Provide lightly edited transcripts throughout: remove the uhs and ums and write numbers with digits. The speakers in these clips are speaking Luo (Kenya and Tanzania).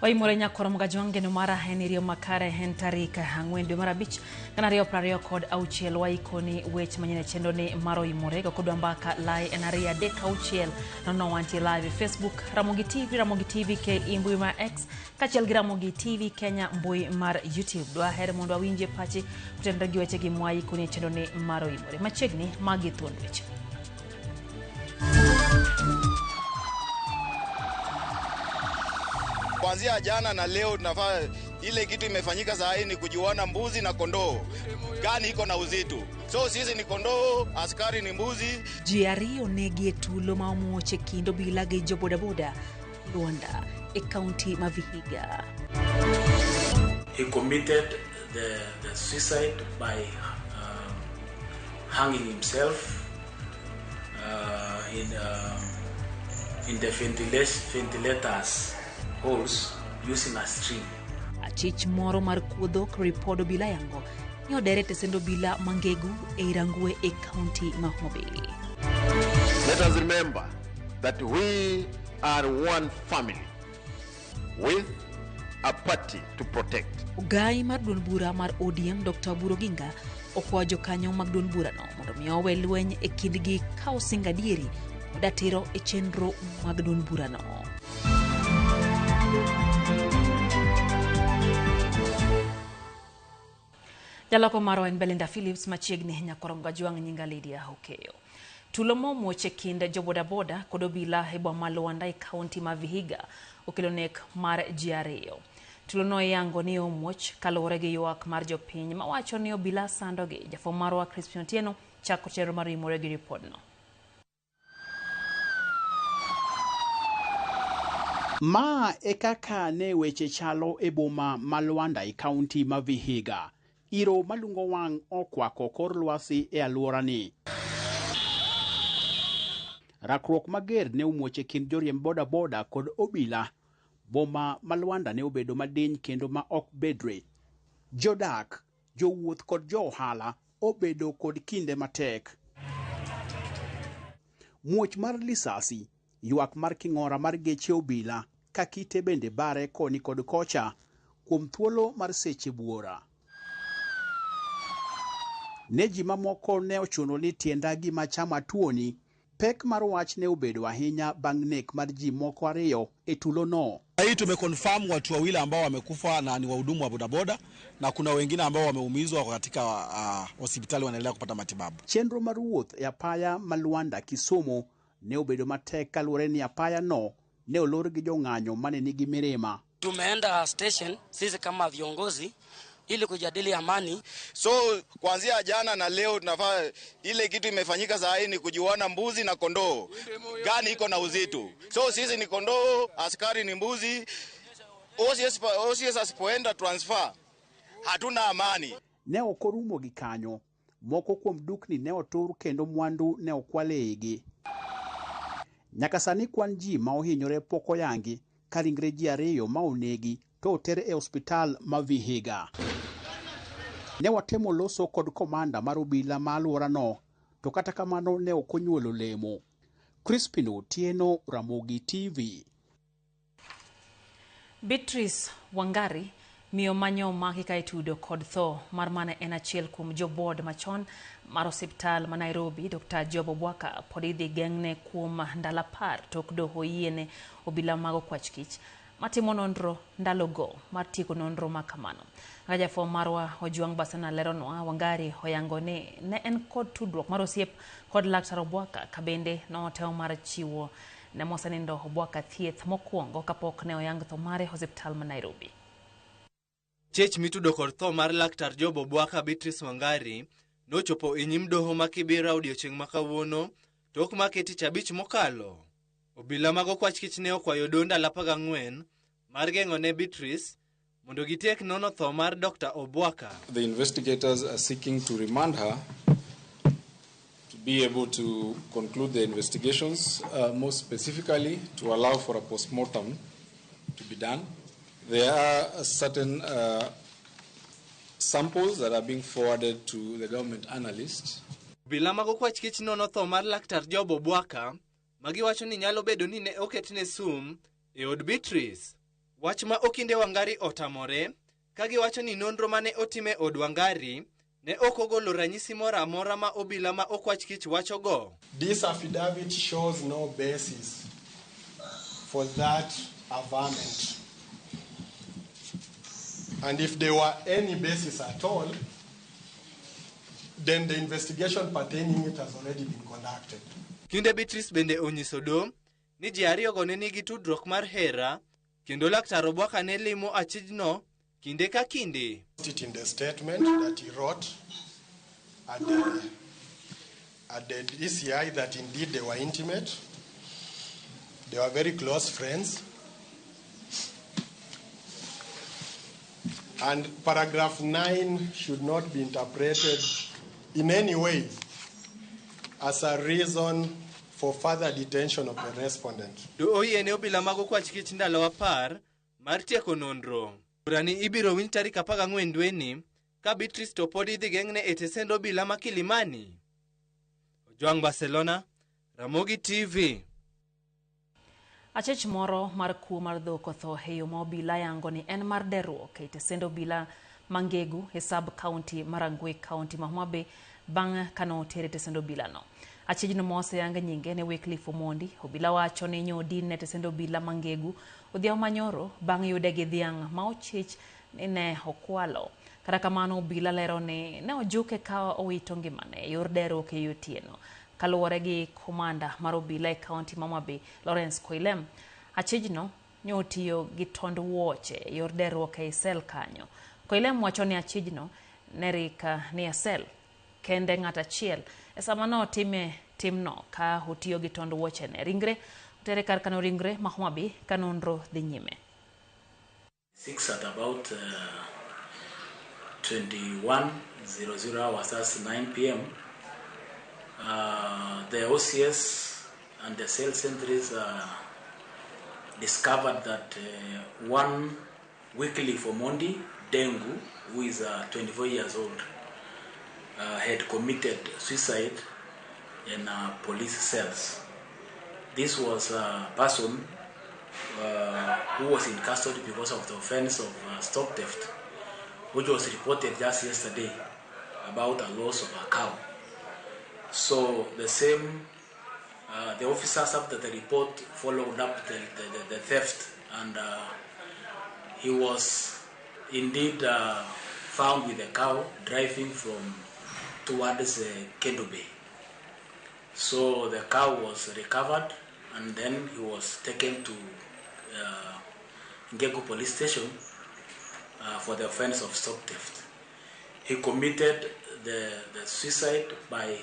Waimore nyakoro Mgajwang' geno mara en iriyo makare en tarik 4 dwe mar 5 2026 waikoni weche manyien e chenro ni mar Oimore go kodwa mbaka lai en 2 3 6 0 wantie live e Facebook Ramogi TV, Ramogi TV ke mbui mar X kaachiel gi Ramogi TV Kenya mbui mar YouTube. Dwaher mondo awinjie pachi kotenore gi weche gi mwaikoni e chenro ni mar Oimore. Machiegni magi thuond weche. Kuanzia jana na leo tunafaa ile kitu imefanyika saa hii ni kujuana mbuzi na kondoo, gani iko na uzito. So sisi ni kondoo, askari ni mbuzi. Ji ariyo negi e tulo ma omuoch e kind obila gi jo bodaboda Luanda e kaunti ma Vihiga. He committed the suicide by hanging himself in the ventilators holes using a string. Achich moro mar kuo dhok ripod obila yango ni odere tesend obila Mangegu e Rangwe e kaunti ma Homa Bay. Let us remember that we are one family with a party to protect. Ogai mar duond bura mar ODM Dr. Oburu Oginga okwayo jokanyo mag duond burano mondo mi owe lweny e kindgi ka osingo adieri kod atiro e chenro mag duond burano. Jaloko marwa en Belinda Phillips machiegni nyakoro Mgajwang' nyinga Lydia Okeyo. Tulo momuoch e kind jo bodaboda kod obila e boma ma Luanda e kaunti ma Vihiga okelo nek mar ji ariyo. Tulo no iyango ni omuoch kaluwore gi ywak mar jopiny mawacho ni obila sandogi. Jafwambo marwa Crispin Otieno chako chenro mar Oimore gi ripodno. Ma e kaka ne weche chalo e boma ma Luanda e kaunti ma Vihiga. Iro malungo wang' okwako kor lwasi e alworani. Rakruok mager ne omuoch e kind joriemb bodaboda kod obila. Boma ma Luanda ne obedo madiny kendo ma ok bedre. Jodak, jowuoth kod jo ohala obedo kod kinde matek. Muoch mar lisasi, ywak mar king'ora mar geche obila, ka kite bende bare koni kod kocha kuom thuolo mar seche buora. Ne ji mamoko ne ochuno ni tienda gima chama tuoni, pek mar wach ne obedo ahinya bang' nek mar ji moko ariyo e tulono. Hii tumeconfirm watu wawili ambao wamekufa na ni wahudumu wa bodaboda na kuna wengine ambao wameumizwa katika hospitali wanaendelea kupata matibabu. Chenro mar wuoth e apaya ma Luanda Kisumu ne obedo matek kaluwore ni apaya no ne olor gi jong'anyo mane nigi mirima. Tumeenda station sisi kama viongozi ili kujadili amani. So kuanzia jana na leo tunafaa ile kitu imefanyika saa hii ni kujuana mbuzi na kondoo, gani iko na uzito. So sisi ni kondoo, askari ni mbuzi. OCS asipoenda transfer hatuna amani. Ne ok orumo gi kanyo. Moko kuom dukni ne otur kendo mwandu ne okwal e igi. Nyaka sani kwan ji ma ohinyore pok oyangi ka ringre ji ariyo ma onegi to oter e osiptal ma Vihiga. Ne watemo loso kod komanda mar obila ma alworano to kata kamano ne ok onyuolo lemo. Crispin Otieno, Ramogi TV. Beatrice Wangari, miyo manyo omaki ka itudo kod tho mar mane en achiel kuom jo board machon mar osiptal ma Nairobi, Dr. Job Obwaka pod idhi geng'ne kuom ndalo 10 tok doho oyiene obila mag okwach kich matimo nonro ndalogo mar tieko nonro ma kamano. Kaka jafwambo marwa Ojwang' Basana leronwa, Wangari oyango ni ne en kod tudruok mar osiep kod laktar Obwaka ka bende notemo mar chiwo ne mosenindo Obwaka thieth mokwongo kapok ne oyang tho mare e osiptal ma Nairobi. Chech mitudo kod tho mar laktar Job Obwaka Beatrice Wangari nochopo e nyim doho ma Kibera odiochieng' ma kawuono tok make tich abich mokalo. Obila mag okwach kich ne okwayo doho ndalo 14 mar geng'o ne Beatrice mondo gitiek nono tho mar Dr. Obwaka. The investigators are seeking to remand her to be able to conclude the investigations, more specifically to allow for a postmortem to be done. There are certain samples that are being forwarded to the government analyst. Obila mag okwach kich nono tho mar laktar Job Obwaka magiwacho ni nyalo bedo ni ne oketne sum e od Beatrice. Wach ma okinde Wangari otamore ka giwacho ni nonro mane otime od Wangari ne ok ogolo ranyisi moro amora ma obila ma okwach kich wachogo. This affidavit shows no basis for that averment. And if there were any basis at all, then the investigation pertaining it has already been conducted. Kinde Beatrice bende onyiso do ni ji ariyogo ne nigi tudruok mar hera kendo Laktar Obwaka ne limo achijno kinde ka kinde. It in the statement that he wrote at the DCI that indeed they were intimate, they were very close friends. And paragraph 9 should not be interpreted in any way as a reason for further detention of the respondent. Do oyiene obila mag okwach kich ndalo 10 mar tieko nonro. Burani ibiro winj tarik 14 dweni ka Beatrice to pod idhi geng'ne e tesend obila ma Kilimani. Ojwang Barcelona, Ramogi TV. Achich moro mar kuo mar dhok otho e yo ma obila yango ni en mar derruok e tesend obila Mangegu e sub county mar Rangwe, county ma Homa Bay bang' kane otere e tesend obilano. Achijno ma oseyang nyinge ne Wycliffe Omondi. Obila wacho ni nyodin e tesend obila Mangegu odhiambo manyoro bang' yude gi dhiang' ma ochich ni ne okwalo. Kata kamano obila lero ni ne ojuke ka owito ngimane e yor derruok e otieno. Kaluwore gi komanda mar obila e kaunti ma Homa Bay, Lawrence Koilem, achijno ne otiyo gi tond wuoche e yor derruok ei sel kanyo. Koilem wacho ni achijno ne rik ni e sel kende ng'at achiel e sama notime timno ka otiyo gi tond wuochene. Ringre otere kar kano ringre ma Homa Bay ka nonro dhi nyime. 6 at about 21:00 hours, that's 9 p.m. The OCS and the cell sentries discovered that one Wycliffe Omondi Dengu, who is 24 years old, had committed suicide in police cells. This was a person who was in custody because of the offense of stock theft, which was reported just yesterday about a loss of a cow. So the same, the officers after the report followed up the theft, and he was indeed found with a cow driving from towards Kendu Bay. So the cow was recovered, and then he was taken to Ngegu police station for the offense of stock theft. He committed the suicide by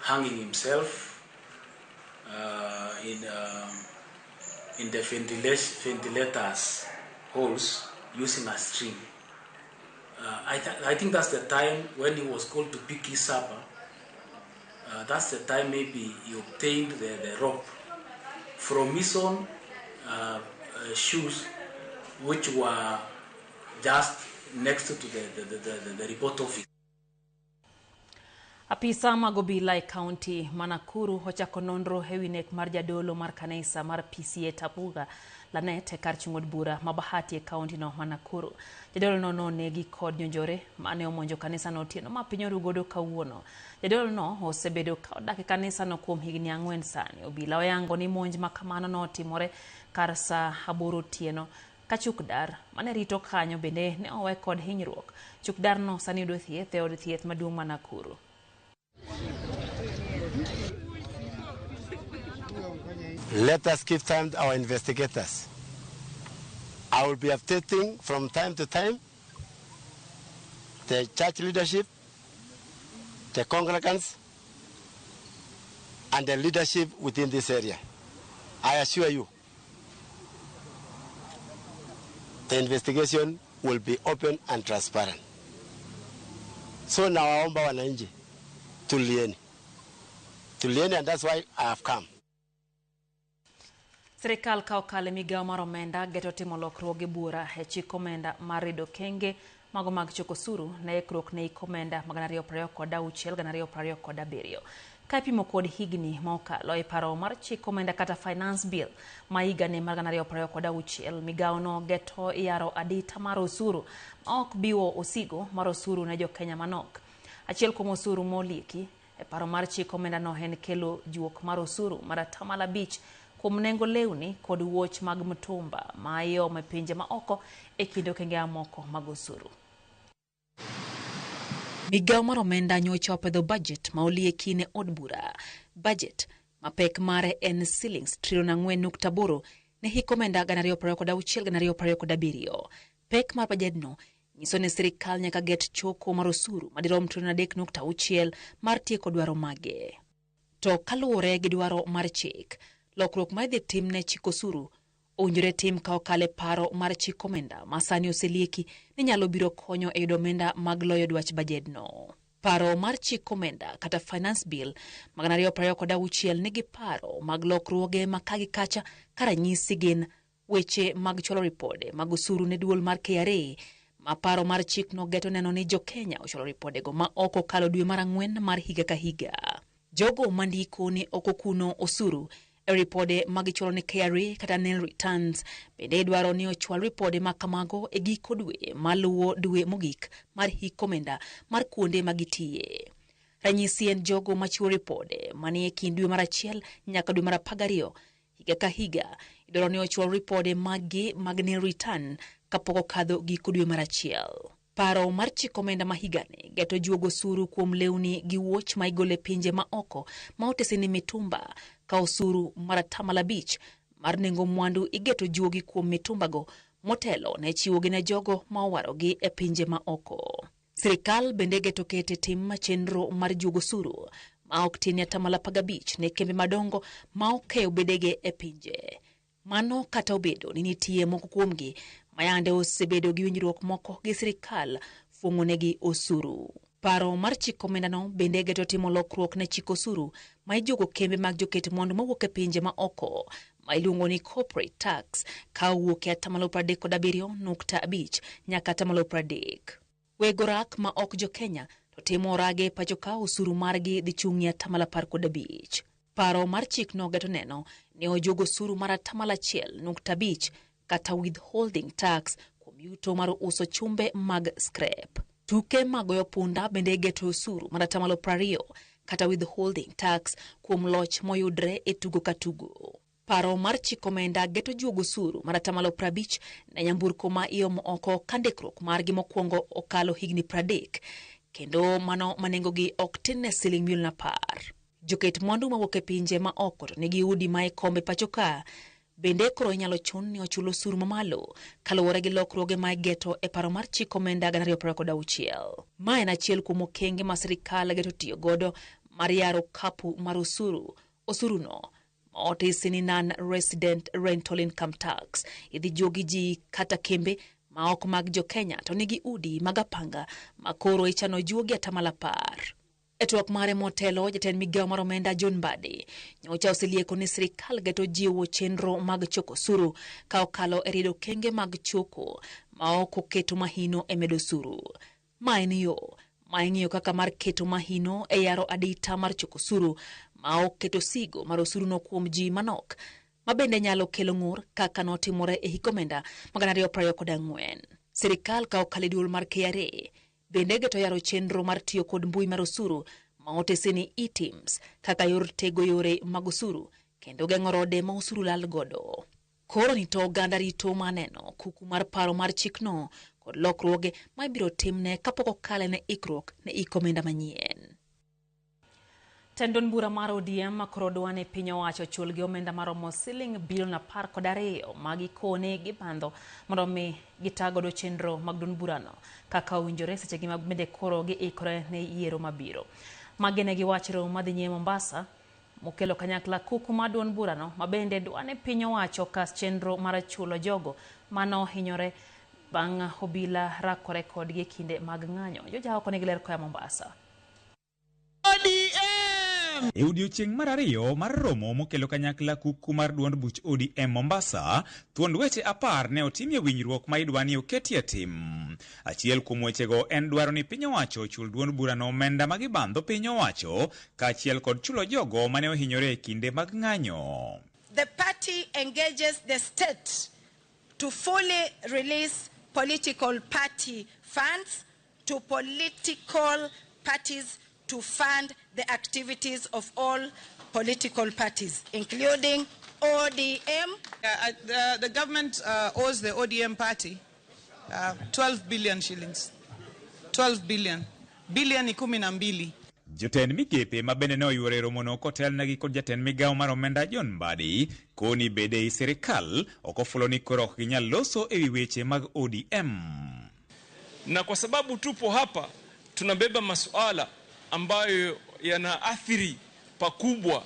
hanging himself in the ventilator's holes using a string. I think that's the time when he was called to pick his supper. That's the time maybe he obtained the rope from his own shoes, which were just next to the report office. Apisa mag obila e kaunti ma Nakuru ochako nonro e wi nek mar jadolo mar kanisa mar PCEA Tabuga Lanet e kar chung' od bura ma Bahati e kaunti no ma Nakuru. Jadolo no nonegi kod jonjore mane omonjo kanisano otieno ma piny oru godo kawuono. Jadolo no osebedo ka odak e kanisano kuom higni 4 sani. Obila oyango ni monj ma kamano notimore kar saa 8 otieno ka chukdar mane rito kanyo bende ne owe kod hinyruok. Chukdar no sani yudo thieth e od thieth maduong' ma Nakuru. Let us give time to our investigators. I will be updating from time to time the church leadership, the congregants, and the leadership within this area. I assure you, the investigation will be open and transparent. So nawaomba wananchi, tulieni. Tulieni, and that's why I have come. Sirikal ka okalo e migawo mar omenda geto timo lokruoge buora e chik omenda mar rido kenge mago mag choko osuru ne ikruok ne hik omenda mag 2026-2027. Ka ipimo kod higni ma okalo e paro mar chik omenda kata Finance Bill ma higani mar 2026, migawono geto yaro adita mar osuru ma ok biwo osigo mar osuru ne jokenya manok. Achiel kuom osuru molieki e paro mar chik omendano en kelo juok mar osuru mar 5% kuom nengo lewni kod wuoch mag mtumba ma iomo e pinje ma oko e kind okenge mamoko mag osuru. Migawo mar omenda nyocha opedho bajet ma olieki ne od bura. Bajet ma pek mare en silings trilion 4.8 ne hik omenda 2026-2027. Pek mar bajedno nyiso ni sirikal nyaka get choko mar osuru madirom trilion 3.6 mar tieko dwaro mage. To kaluwore gi dwaro mar chik, lokruok ma idhi tim ne chik osuru owinjore tim ka okalo e paro mar chik omenda ma sani oselieki ni nyalo biro konyo e yudo omenda mag loyo dwach bajedno. Paro mar chik omenda kata Finance Bill mag 2026 nigi paro mag lokruoge ma ka gi kacha ka ranyisi gin weche mag chwalo ripode mag osuru ne duol mar KRA ma paro mar chikno geto neno ni jokenya ochwalo ripodego ma ok okalo dwe mar 4 mar higa ka higa. Jogo mandiko ni ok okuno osuru e ripode ma gichwalo ne KRA kata nil returns bende idwaro ni ochwal ripode ma kamago e giko dwe maluwo dwe mogik mar hik omenda mar kuonde ma gitiye. Ranyisi en jogo machiwo ripode manie kind dwe mar 1 nyaka dwe mar 12 higa ka higa idwaro ni ochwal ripode maggi mag nil return kapok okadho giko dwe mar 1. Paro mar chik omenda ma higani geto juogo osuru kuom lewni gi wuoch ma igolo e pinje ma oko ma otese ni mitumba ka osuru mar 5% mar nengo mwandu igeto juogi kuom mitumbago motelo ne chiwogi ne jogo ma owarogi e pinje ma oko. Sirikal bende geto kete tim chenro mar juogo osuru ma ok tin 15% ne kembe madongo ma okeyo bedege e pinje. Mano kata obedo ni nitie moko kuomgi mayande osebedo gi winjruok moko gi sirikal fuong'onegi osuru. Paro mar chik omendano bende geto timo lokruok ne chik osuru ma ijuogo kembe mag joket mwandu mawuok e pinje ma oko ma iluongo ni corporate tax ka owuok e 37.5% nyaka 30%. Weg orak ma ok jo Kenya to timo orage pacho ka osuru margi dhi chung' e 15%. Paro mar chikno geto neno ni ojuogo osuru mar 1.5% kata withholding tax kuom yuto mar uso chumbe mag scrap. Tuke mag goyo punda bende geto osuru mar 20% kata withholding tax kuom loch moyudre e tugo ka tugo. Paro mar chik omenda geto juogo osuru mar 50% ne nyamburko ma iomo oko ka ndikruok margi mokwongo okalo higni 30 kendo mano ma nengogi ok tin ne siling milion 10. Joket mwandu mawuok e pinje ma oko to nigi udi ma ikombe pacho ka bende koro inyalo chun ni ochul osuru mamalo kaluwore gi lokruoge ma igeto e paro mar chik omenda 2026. Ma en achiel kuom okenge ma sirikal geto tiyo godo mar yaro kapu mar osuru. Osuruno ma otisi ni non-resident rental income tax idhi juogi ji kata kembe ma ok mag jokenya to nigi udi mag apanga ma koro ichano juogi 10%. E twak mare motelo, jatend migawo mar omenda John Mbadi nyocha oselieko ni sirikal geto jiwo chenro mag choko osuru ka okalo e riedo okenge mag choko ma ok oketo mahino e medo osuru. Ma en yo ma ing'iyo kaka mar keto mahino e yaro adita mar choko osuru ma ok keto sigo mar osuruno kuom ji manok ma bende nyalo kelo ng'ur kaka notimore e hik omenda mag 2024. Sirikal ka okalo e duol mar KRA bende geto yaro chenro mar tiyo kod mbui mar osuru ma otese ni eTIMS kaka yor tego yore mag osuru kendo geng'o rode ma osuru lal godo. Koro ni to oganda rito maneno kuku mar paro mar chikno kod lokruoge ma ibiro timne kapok okale ne ikruok ne hik omenda manyien. Tend duond bura mar ODM koro dwa ni piny owacho ochul gi omenda maromo siling bilion 12 ma gikone gibandho mondo mi gita godo chenro mag duond burano kaka owinjore sechegi ma bende koro giikore ne yiero mabiro. Magi ne giwach romo madhi nyime Mombasa mokelo kanyakla kuku mar duond burano ma bende dwa ni piny owacho okas chenro mar chulo jogo manohinyore bang' obila rakore kodgi e kinde mag ng'anyo. Jojaoko nigi ler koa Mombasa. ODM! E odiechieng' mar ariyo mar romo mokelo kanyakla kuku mar duond buch ODM Mombasa, thuond weche 10 ne otimie winjruok ma idwa ni oketie tim. Achiel kuom wechego en dwaro ni piny owacho ochul duond burano omenda ma gibandho piny owacho kaachiel kod chulo jogo mane ohinyore e kinde mag ng'anyo. The party engages the state to fully release political party funds to political parties to fund the activities of all political parties, including ODM. The government owes the ODM party 12 billion shillings. 12 billion. Bilioni 12. Jotend migepe ma bende ne oyuoro e romono kotelnegi kod jatend migawo mar omenda John Mbadi koni bede ei sirikal ok ofulo ni koro ok ginyal loso ewi weche mag ODM. Na kwa sababu tupo hapa tunabeba masuala ambayo yanaathiri pakubwa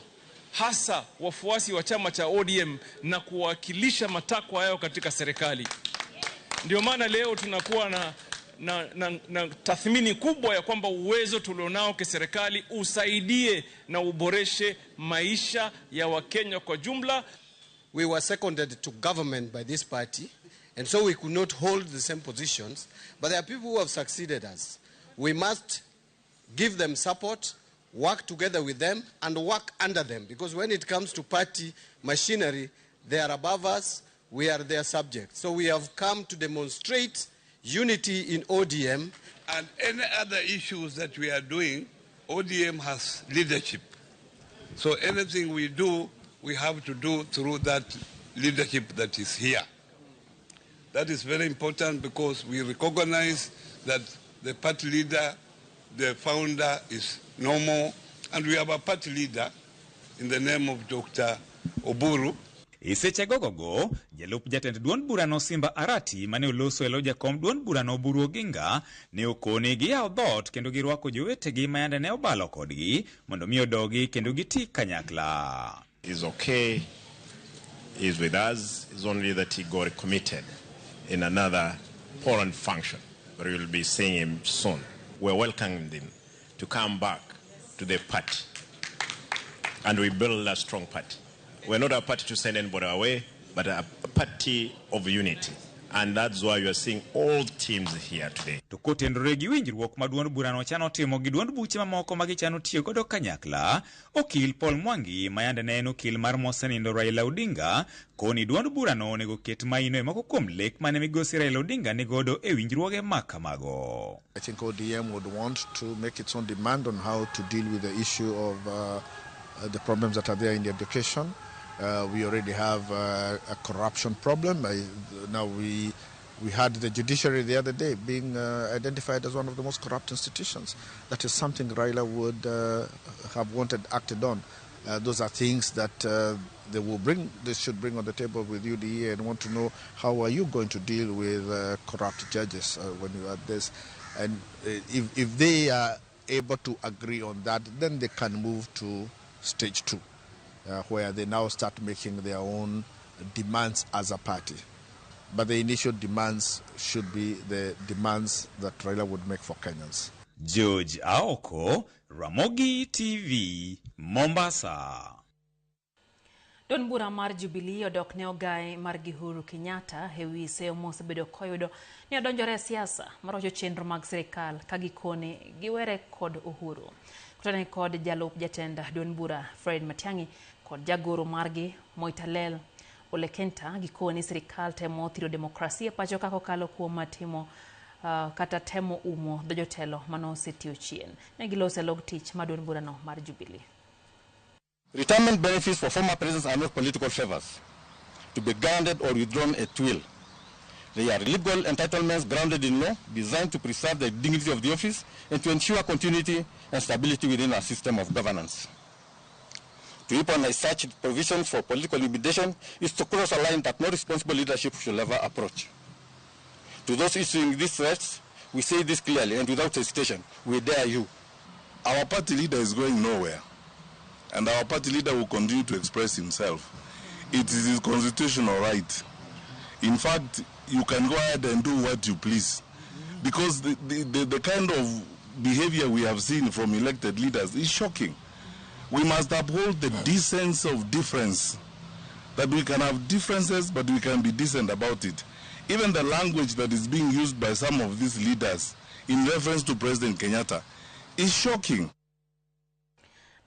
hasa wafuasi wa chama cha ODM na kuwakilisha matakwa yao katika serikali. Ndio maana leo tunakuwa na tathmini kubwa ya kwamba uwezo tulionao kiserikali usaidie na uboreshe maisha ya Wakenya kwa jumla. We were seconded to government by this party, and so we could not hold the same positions, but there are people who have succeeded us. We must give them support, work together with them, and work under them, because when it comes to party machinery, they are above us, we are their subjects. So we have come to demonstrate unity in ODM. And any other issues that we are doing, ODM has leadership. So anything we do, we have to do through that leadership that is here. That is very important because we recognize that the party leader, the founder is no more, and we have a party leader in the name of Dr. Oburu. E seche gogogo, jalup jatend duond burano Simba Arati mane oloso e lo jakom duond burano Oburu Oginga ne okone giyaw dhoot kendo girwako jowetegi ma yande ne obalo kodgi mondo mi odogi kendo giti kanyakla. Is okay, is with us, it's only that he got committed in another foreign function, but we will be seeing him soon. We're welcoming him to come back to the party, and we build a strong party. We're not a party to send anybody away, but a party of unity. And that's why you are seeing all teams here today. To kotenore gi winjruok ma duond burano chano timo gi duond buche mamoko ma gichano tiyo godo kanyakla, okil Paul Mwangi ma yande ne en okil mar mosenindo Raila Odinga koni duond burano onego ket maino e moko kuom lek mane migosi Raila Odinga nigodo e winjruoge ma kamago. I think ODM would want to make its own demand on how to deal with the issue of the problems that are there in the education. We already have a corruption problem. Now we had the judiciary the other day being identified as one of the most corrupt institutions. That is something Raila would have wanted acted on. Those are things that they should bring on the table with UDA and want to know how are you going to deal with corrupt judges when you add this. And if they are able to agree on that, then they can move to stage 2. Where they now start making their own demands as a party. But the initial demands should be the demands that Raila would make for Kenyans. George Aoko, Ramogi TV, Mombasa. Duond bura mar Jubilee odok ne ogai mar Uhuru Kenyatta ewi seyo mosebedo koyudo ni odonjore e siasa marocho chenro mag sirikal ka gikone giwere kod Uhuru. Kutane kod jalup jatend duond bura Fred Matiang'i kod jagoro margi Moitalel Ole Kenta gikone sirikal temo thiro demokrasia pacho ka kokalo kuom timo kata temo umo dho jotelo mane osetiyo chien. Ne giloso e log tich mar duond burano mar Jubilee. Retirement benefits for former presidents are not political favors to be granted or withdrawn at will. They are legal entitlements grounded in law, designed to preserve the dignity of the office and to ensure continuity and stability within our system of governance. To weaponize such provisions for political intimidation is to cross a line that no responsible leadership should ever approach. To those issuing these threats, we say this clearly and without hesitation, we dare you. Our party leader is going nowhere, and our party leader will continue to express himself. It is his constitutional right. In fact, you can go ahead and do what you please, because the kind of behavior we have seen from elected leaders is shocking. We must uphold the decency of difference. That we can have differences, but we can be decent about it. Even the language that is being used by some of these leaders in reference to President Kenyatta is shocking.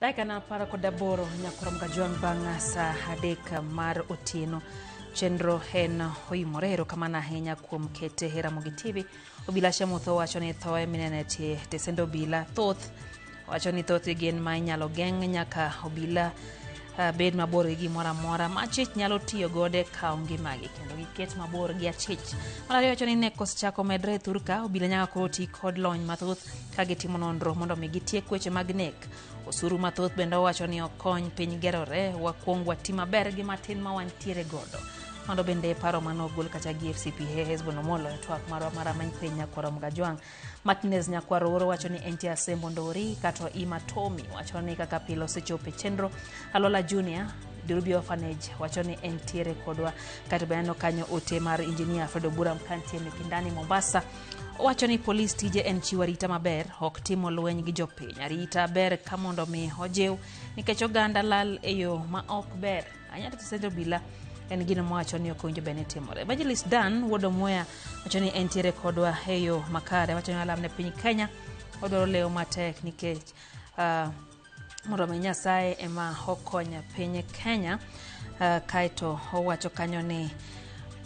Dakika na 18 nyakorom kajwang' bang' sa 3 mar otieno. Chenro en oimore. Erokamano ahinya kuom kete e Ramogi TV. Obila Shamutho wacho ni thoe minene e tie tesend obila thoth. Wacho ni thothgi gin ma inyalo geng' nyaka obila bed mabor gi gimoro amora ma achich nyalo tiyo godo e kawo ngimagi kendo giket mabor gi achich. Mar ariyo wacho ni nek osechako medre e thurka, obila nyaka koro ti kod lony mathoth ka gitimo nonro mondo mi gitiek weche mag nek. Osuru mathoth bende owacho ni ok kony piny gerore, wakuong wati maber gi matin ma wantiere godo. Mano bende paro mane ogol kata gi FCPA Hesbon Omolo e twak marwa mar amany piny Nyakwar Omgajwang'. Martinez Nyakwar Owuor wacho ni entie Asembo Ndori kato Ima Tomi wacho ni kaka pile osechopo e chenro. Alola Junior Durubi Orphanage wacho ni entiere kodwa. Kato bende aneno kanyo ote mar Engineer Alfredo Bura Mkantie Mikindani Mombasa. Owacho ni polis tije en chiwo arita maber, ok timo lweny gi jopiny. Arita ber ka mondo mi ojiw nikech oganda lal e yo ma ok ber. Anyata to obila en gino mowacho ni ok owinjo bed ni timore. Evangelist Dan wuod Omweya wacho ni entiere kodwa e yo makare. Wacho ni alam ne piny Kenya odwaro lewo matek nikech mondo mi Nyasaye ema okony piny Kenya. Kaeto owacho kanyo ni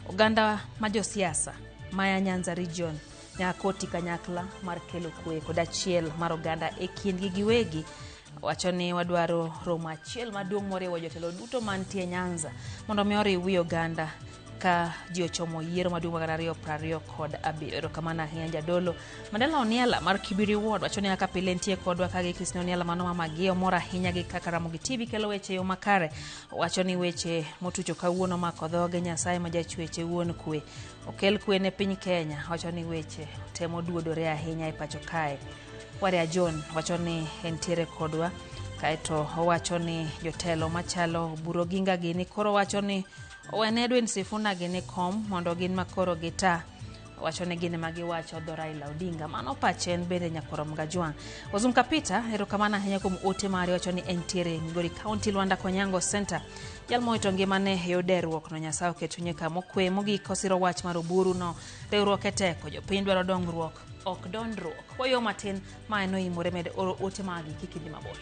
oganda ma josiasa maya Nyanza region nyaka koti kanyakla mar kelo kwe kod achiel mar oganda e kindgi giwegi. Wacho ni wadwaro romo achiel maduong' moriwo jotelo duto mantie Nyanza mondo mi oriw wi oganda ka ji ochomo yiero maduong' mag 2027. Erokamano ahinya jadolo. Mandela Oniela mar Kibiri Ward wacho ni kaka pile nitie kodwa ka gi Christine Oniela mano mama gi omor ahinya gi kaka Ramogi TV kelo weche e yo makare. Wacho ni weche motucho kawuono mako dhoge Nyasaye ma jachweche wuon kwe. Okel kwe ne piny Kenya. Wacho ni weche temo duodore ahinya e pacho kae. Waria John wacho ni entiere kodwa. Kaeto owacho ni jotelo machalo Oburu Oginga gini koro wacho ni owene Edwin Sifuna gini kom mondo gin makoro gita. Wacho ni gin ema giwacho dho Raila Odinga. Mano pache en bende Nyakorom Gajwang'. Ozum Kapita, erokamano ahinya kuom ote mari wacho ni entiere Migori County Lwanda Konyango Center. Jal mowito ngimane e oderruok no Nyasaye oket chunye kama okwe. Mogik osiro wach mar Oburu no riwruok e teko. Jopiny dwaro dongruok, ok dondruok. Wayo matin ma en oimore med oro ote magi kik idhi mabor.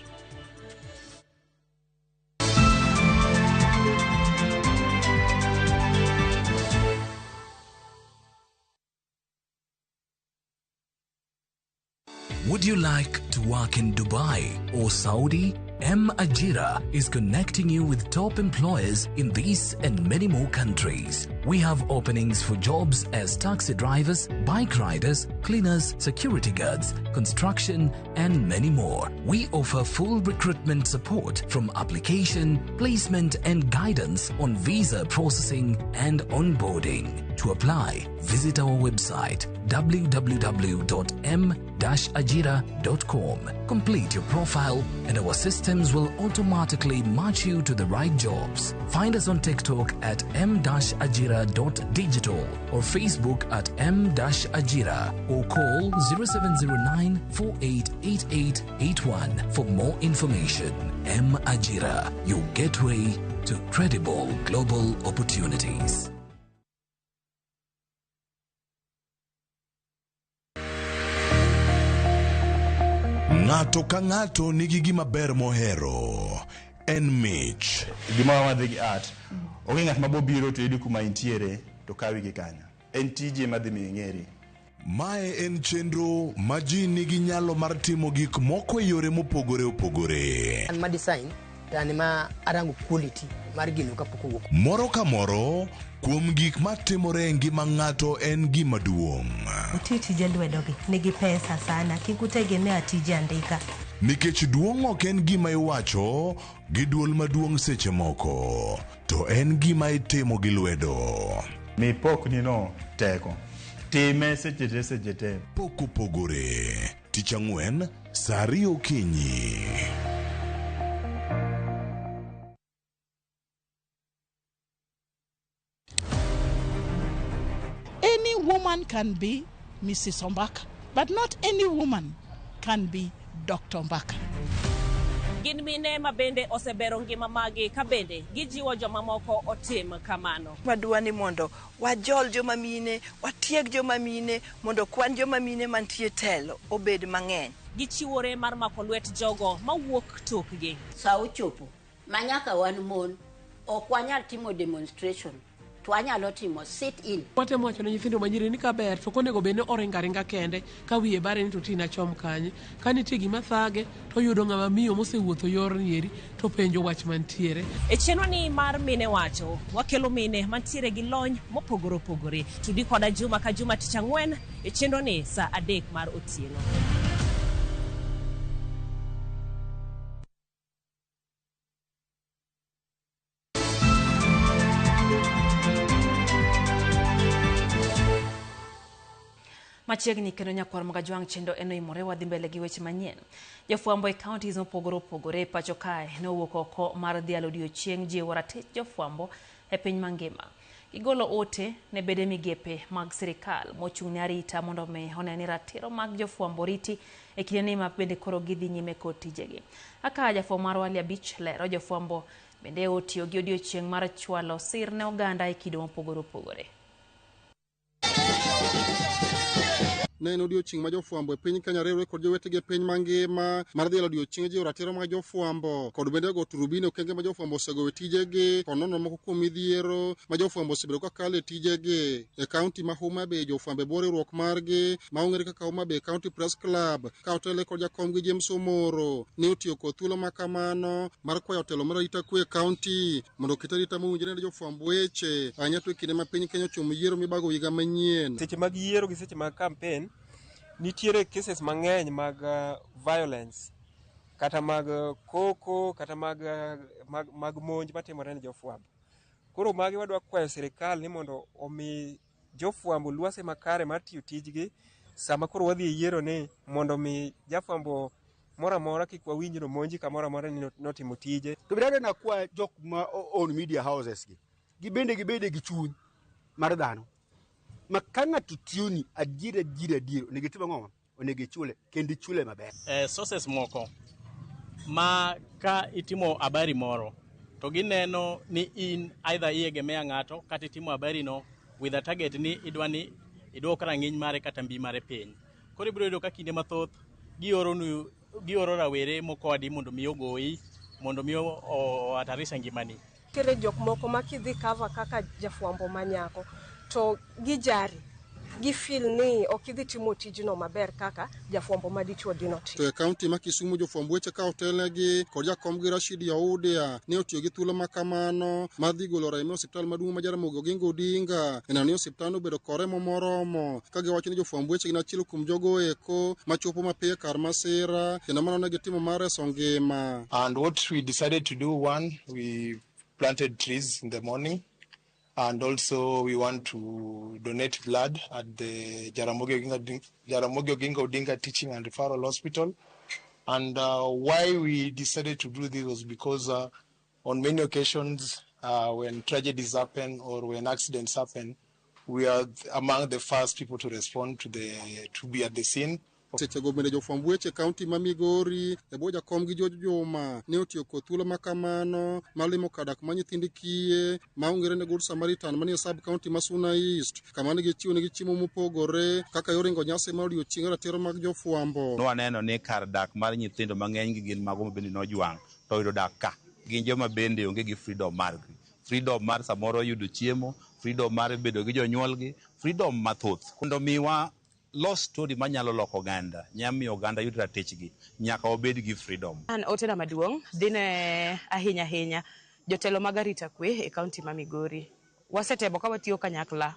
Would you like to work in Dubai or Saudi? M Ajira is connecting you with top employers in these and many more countries. We have openings for jobs as taxi drivers, bike riders, cleaners, security guards, construction, and many more. We offer full recruitment support from application, placement, and guidance on visa processing and onboarding. To apply, visit our website www.m-ajira.com. Complete your profile and our systems will automatically match you to the right jobs. Find us on TikTok at m-ajira.digital or Facebook at m-ajira or call 0709 488881 for more information. M Ajira, your gateway to credible global opportunities. Ng'ato ka ng'ato nigi gima ber mohero. En mich. Gimoro madhi gi art. Onge ng'at ma bobiro to yudi kuma intiere to kawi gi kanyo. En tiji ema dhi miyo ing'eri. Mae en chenro ma ji nigi nyalo mar timo gik moko e yore mopogore opogore. An ma design to an ma arango quality mar gino kapok owuok. Moro ka moro kuom gik matimore e ngima ng'ato en gima duong'. Uti tije lwedogi nigi pesa sana, kik utegemea tije andika. Nikech duong' ok en gima iwacho gi duol maduong' seche moko, to en gima itimo gi lwedo. Mi pokni no teko. Time seche te seche te. Pok opogore. Tich ang'wen, saa 2 okinyi. Any woman can be Mrs. Ombaka, but not any woman can be Dr. Ombaka. Gin mine ma bende osebero ngima magi ka bende gijiwo jomamoko otim kamano. Wadwa ni mondo wajol joma mine, watieg joma mine, mondo kwan joma mine mantie telo obed mang'eny. Gichiwore mar mako lwet jogo mawuok tokgi. Sa ochopo ma nyaka wan mon ok wanyal timo demonstration to wanyalo timo sit in. Watemo wacho ne nyithindo manyiri ni kaber to ok onego bed ni oringo aringa kende ka wiye bare ni to ti nachom kanye. Ka nitie gima thage to oyudo ng'ama miyo mosewuotho yorni eri to penjo wach mantiere. E chenroni mar Mine Wacho, wakelo mine mantiere gi lony mopogore opogore. Tudi koda juma ka juma tich ang'wen e chenroni saa 3 mar otieno. Machiegni kendo nyakwar Magajwang' chenro en oimore wadhi mbele gi weche manyien. Jofwambo e counties mopogore opogore e pacho kae nowuok oko mar dhialo odiochieng' jiwo ratich jofwambo e piny mangima. Gigolo ote ne bede migepe mag sirikal mochung' ne arita mondo mi one ni ratiro mag jofwambo riti e kindeni ma bende koro gidhi nyime kod tijegi. Kaka jafwambo marwa Ali Abich lero, jofwambo bende otiyo gi odiochieng' mar chwalo sir ne oganda e kido mopogore opogore. Ne en odiochieng' ma jofwambo e piny Kenya riwre kod jowetegi e piny mangima mar dhialo odiochieng' jiwo ratiro mag jofwambo kod bende go turubini okenge ma jofwambo osegoyo e tijegi kod nono moko kuom midhiero ma jofwambo osebedo ka kalo e tijegi. E kaunti ma Homa Bay, jofwambo e bwo riwruok margi ma ong'ere kaka Homa Bay County Press Club ka otele kod jakomgi James Omoro ne otiyo kod thuolo ma kamano mar kwayo telo mar arita kwe e kaunti mondo oket arita mowinjore ne jofwamb weche ahinya to e kinde ma piny Kenya ochomo yiero mibago higa manyien. Seche mag yiero gi seche mag campaign nitiere cases mang'eny mag violence kata mag koko kata mag monj matimore ne jofwambo. Koro magi wadwa kwayo sirikal ni mondo omi jofwambo lwase makare mar tiyo tijgi sama koro wadhi e yiero ni mondo mi jafwambo moro amora kik wawinj no monji kamoro amora ni notimo tije. To bende nakwa jok ma own media houses gi gibende gibede gi chuny mar dhano. Ma ka ng'ato tiyoni adier adier adier onego itim ang'o? Onego ichule kendo ichule maber. Sources moko ma ka itimo habari moro to gineno ni in either iegemea ng'ato kata itimo habari no with a target ni idwa ni iduok rang'iny mare kata mbi mare piny. Koro ibiro yudo ka kinde mathoth gioro rawere mokodi mondo mi ogoyi mondo mi ohatarisha ngimani. Nitiere jok moko ma kidhi cover kaka jafwambo manyako to gijari, gifeel ni ok idhi timo tijno maber kaka jafwambo madichuo dino timo. To e kaunti ma Kisumu jofwamb weche ka otelnegi kod jakomgi Rashid Yaudia ne otiyo gi thuolo ma kamano mar dhi golo remo e osiptal maduong' ma Jaramogi Oginga Odinga e neno ni osiptandno obedo kod remo moromo ka giwacho ni jofwamb weche gin achiel kuom jogo eko machopo mapiyo kar masira kendo mano ne gitimo mar reso ngima. And what we decided to do, one, we planted trees in the morning. And also we want to donate blood at the Jaramogi Oginga Odinga Teaching and Referral Hospital. And why we decided to do this was because on many occasions when tragedies happen or when accidents happen, we are among the first people to respond to be at the scene. Sechego bende jofwamb weche kaunti ma Migori e bwo jakom gi George Juma ne otiyo kod thuolo ma kamano mar limo kar dak mar nyithind kiye ma ong'ere ni Good Samaritan manie sub county ma Suna East kama ne gichiwo negi chiemo mopogore kaka yor ringo nyasi mar odiochieng' ratiro mag jofwambo. Nwaneno ni kar dak mar nyithindo mang'eny gi gin mago ma bende nojwang' to oyudo dak ka gin joma bende onge gi freedom margi, freedom mar samoro yudo chiemo, freedom mar bedo gi jonyuolgi, freedom mathoth mondo miwa los story manyalo loko oganda, nyamiyo oganda yud ratichgi, nyaka wabed gi freedom. An otena maduong' dhine ahinya ahinya jotelo mag arita kwe e kaunti ma Migori. Wasetemo ka watiyo kanyakla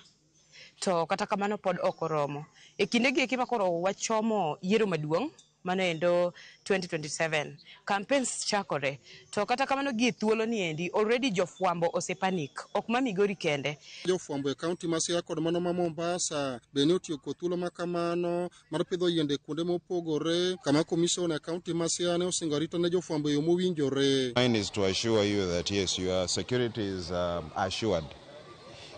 to kata kamano pod ok oromo. E kinde gi eki ma koro wachomo yiero maduong' mano endo 2027 campaigns chakore to kata kamano gi thuolo ni endi already jofwambo osepanic ok ma Migori kende. Jofwambo e kaunti ma Siaya kod mano ma Mombasa bende otiyo kod thuolo ma kamano mar pidho yiende kuonde mopogore kama commissioner e kaunti ma Siaya ne osingo arita ne jofwambo e yo mowinjore. Mine is to assure you that yes, your security is assured.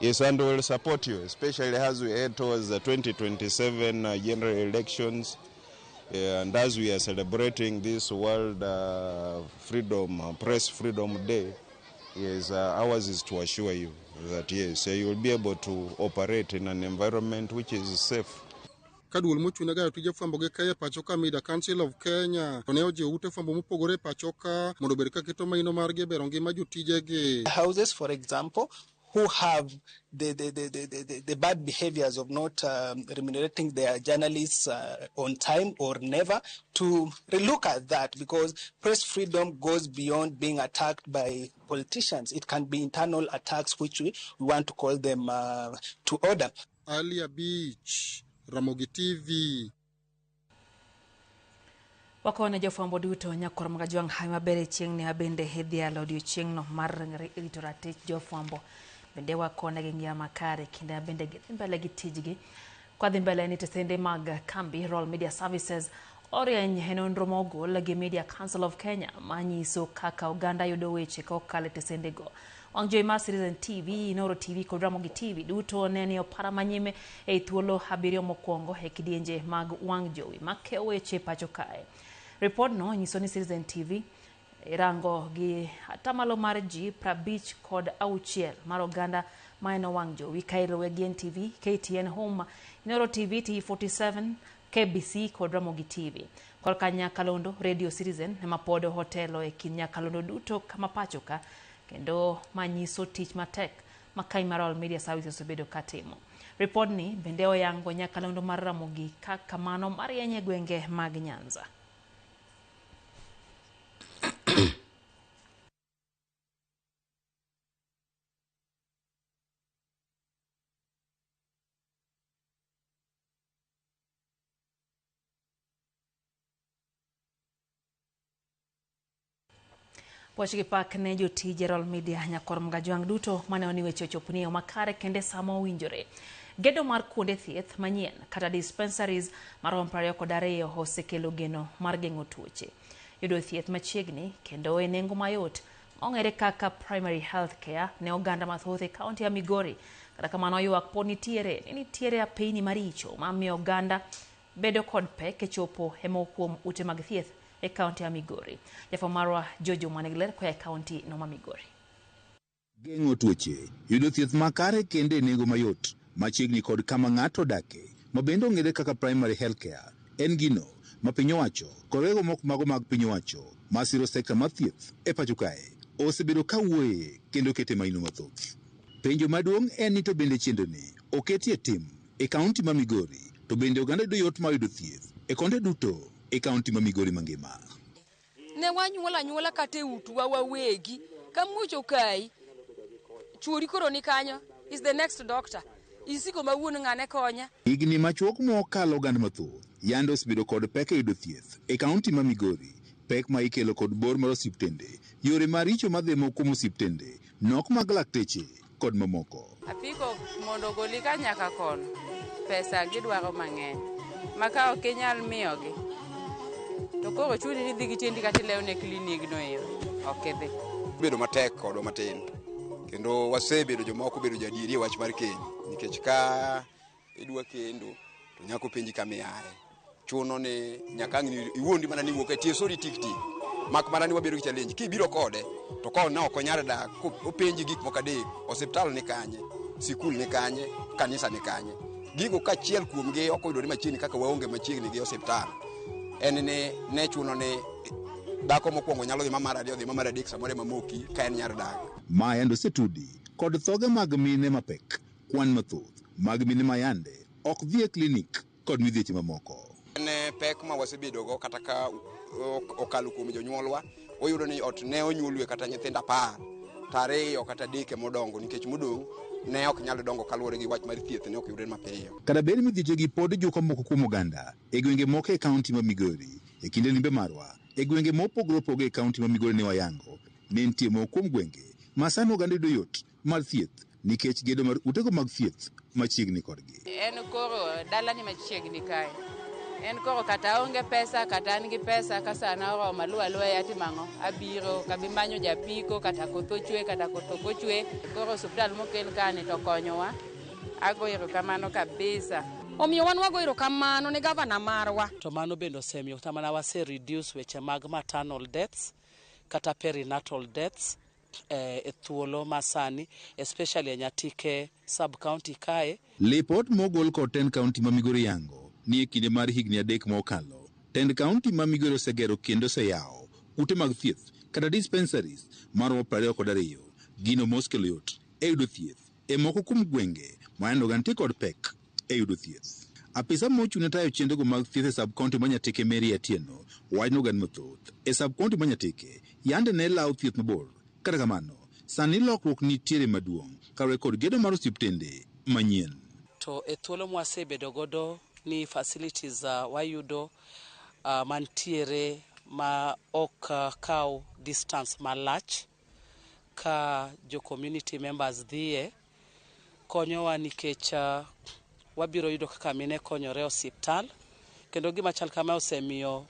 Yes, and we will support you, especially as we head towards the 2027 general elections. And as we are celebrating this World Press Freedom Day, yes, ours is to assure you that yes, you will be able to operate in an environment which is safe. Ka duol mochung' ne gayo tije fwambo gi keyo e pacho ka Media Council of Kenya to ne ojiwo ute fwambo mopogore e pacho ka mondo obed ka keto maino margi e bero ngima jotijegi. Houses, for example, who have the bad behaviors of not remunerating their journalists on time or never, to relook at that, because press freedom goes beyond being attacked by politicians. It can be internal attacks which we want to call them to order. Alia Beach, Ramogi TV. Wakone jofwambo duto nyakwar Magajwang' hawi maber e chieng'ni abende idhialo odiochieng'no mar rito ratich jofwambo. Bende wakone gi ngima makare kinde bende gidhi mbele gi tijgi. Kwadhi mbele ni tesende mag kambi Royal Media Services orieny e nonro mogol gi Media Council of Kenya manyiso kaka oganda yudo weche kokalo e tesendego. Wang' jowi mar Citizen TV, Inooro TV kod Ramogi TV duto ne ni opara manyime e thuolo 7 mokwongo e kidienje mag wang' jowi makeyo weche pacho kae. Ripodno nyiso ni Citizen TV irango gi atamalo mar ji 56 mar oganda maneno wang' jowi ka iluwe gi NTV, KTN Home, Inooro TV, T47, KBC kod Ramogi TV. Korka Nyakalondo, Radio Citizen ema pod hotelo e kind Nyakalondo duto kama pacho ka, kendo manyiso tich matek ma Kai mar Royal Media Services obedo katimo. Ripodni bende oyango Nyakalondo mar Ramogi kaka mano marieny e gwenge mag Nyanza. Puoch gi pak ne jotije Royal Media nyakwar Magajwang' duto mane oni weche ochopni e yo makare kende sama owinjore. Gedo mar kuonde thieth manyien kata dispensaries maromo 22 osekelo geno mar geng'o tuoche. Yudo thieth machiegni kendo e nengo mayot ong'ere kaka primary health care ne oganda mathoth e kaunti ya Migori. Kata kamano ywak pod nitiere ni nitiere apeyni maricho mamiyo oganda bedo kod pek e chopo e moko kuom ute mag thieth e kaunti ya Migori. Jafwambo marwa Jojo Manigler koa e kaunti no ma Migori. Geng'o tuoche, yudo thieth makare kendo e nengo mayot machiegni kod kama ng'ato odake, ma bende ong'ere kaka primary health care, en gino ma piny owacho kod riwruoge moko mago mag piny owacho masiro sekta mar thieth e pacho kae osebedo ka wuoye kendo kete maino mathoth. Penjo maduong' en ni to bende chenroni oketie tim e kaunti ma Migori, to bende oganda yudo yot mar yudo thieth e konde duto e kaunti ma Migori mangima. Ne wanyuola anyuola kata e utwa wawegi, ka muoch okayi, chuori koro ni kanyo, is the next doctor. Isiko ma wuon ng'ane konya. Higni machuok mokalo oganda mathoth yande osebedo kod pek e yudo thieth e kaunti ma Migori, pek ma ikelo kod bor mar osiptende, yore maricho madhi moko kuom osiptende, nok mag lakteche kod mamoko. Apiko mondo ogoli ka nyaka kono, pesa gidwaro mang'eny, ma ka ok inyal miyogi, to koro chuni ni idhi gi tiendi kata ilewne klinig no ero, ok idhi. Bedo matek kodwa matin, kendo wasebedo jomoko obedo jadieri e wach mar keny, nikech ka idwa kendo to nyaka openji kama iaye. Chuno ni nyaka ang' iwuondi mana ni iwuok e tie sori tik tik. Mak mana ni wabedo gi challenge, kibiro kode to ka ne ok onyal dak, openji gik moko adek: osiptal ni kanye, sikul ni kanye, kanisa ni kanye. Gigo kachiel kuomgi ok oyudore machiegni kaka waonge machiegni gi osiptal. En ni ne chuno ni dhako mokwongo nyalo dhi ma mar ariyo, dhi ma mar adek, samoro ema moki ka en nyar dak. Ma yande osetudi kod thoge mag mine mapek, kwan mathoth mag mine ma yande ok dhi e klinik kod midhieche mamoko. En pek ma wasebedogo kata ka okalo kuom jonyuolwa, oyudo ni ot ne onyuolwe kata nyithindo 10, to 2 kata 3 emodongo, nikech modong' ne ok nyal dongo kaluwore gi wach mar thieth ne ok yudre mapiyo. Kata bed midhieche gi pod juko moko kuom oganda e gwenge moko e kaunti ma Migori, e kinde limbe marwa e gwenge mopogore opogore e kaunti ma Migori ne wayango ne nitie moko kuom gwenge ma sani oganda yudo yot mar thieth nikech gedo mar utego mag thieth machiegni kodgi. En koro dala ni machiegni kae. En koro kata onge pesa, kata an gi pesa, ka sana oromo aluwo aluwa e atimo ang'o? Abiro, kabi manyo japiko, kata koth ochwe, kata koth ok ochwe. Koro osiptal mokel kani to konyowa. Ago erokamano kabisa. Omiyo wan wago erokamano ne gavana marwa. To mano bende osemiyo kata mana wase reduce weche mag maternal deaths kata perinatal deaths e thuolo masani, especially e Nyatike sub county kae. Lipot mogol kod tend kaunti ma Migori yango ni e kinde mar higni 3 mokalo, tend kaunti ma Migori osegero kendo oseyawo ute mag thieth kata dispensaries maromo 22, gino mosekelo yot e yudo thieth e moko kuom gwenge ma yande nitie kod pek e yudo thieth. Apisa mochung' ne tayo chenrogo mag thieth e sub county ma Nyatike Mary Atieno wacho ni oganda mathoth e sub county ma Nyatike yande ne lawo thieth mabor. Kata kamano, sani lokruok nitiere maduong' kaluwore kod gedo mar osiptende manyien. To e thuolo mwasebedo godo ni facilities wayudo mantiere ma ok kaw distance malach ka jo community members dhiye, konyowa nikech wabiro yudo kaka mine konyore osiptal, kendo gima chal kama osemiyo